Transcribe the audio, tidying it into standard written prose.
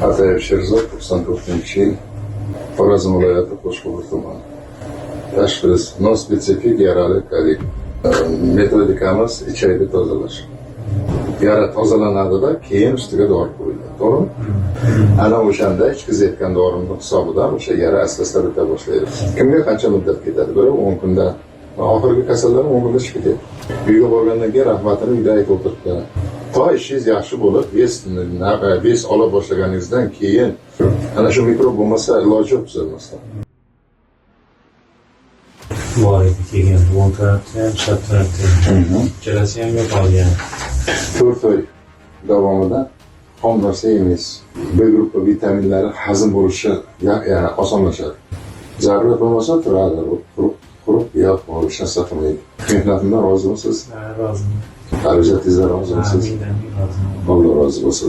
Atayev Sherzod, 94-yil, Xorazm viloyati, Qo'shqo'pir tumani. Tashxis: носпецифик yarali kolit. Metodikamiz ichakni tozalash. Yara tozalanadida, keyin ustiga dori qo'yiladi, to'g'rimi? Ana o'shanda ichkizayotgan dorini hisobidan o'sha yara asta asta bita boshlaydi. Kimga qancha muddat ketadi? Biri 10 kunda, oxirgi kasallar 10 kunda chiqib ketadi. Uyga borgandan keyin rahmatini uyda aytib o'tiribdi. To ishingiz yaxshi bo'lib, вес ola boshlaganingizdan keyin ana shu mikrob bo'lmasa, iloji yo'q tuzalmasdan. Bor edi, kelgan. O'ng tarafda ham, chap tarafda ham, ikkalasi ham yo'qolgan. 4 oy davomida xom narsa yemaysiz. B gruppa vitaminlari hazm bo'lishi osonlashadi. Zarurat bo'lmasa turadi, quruq quruq yo'q, hech narsa qilmaydi. Mehnatimdan rozimisiz? Ha, roziman. Xarajatingizdan rozimisiz? Amin, amin, roziman. Alloh rozi bo'lsin.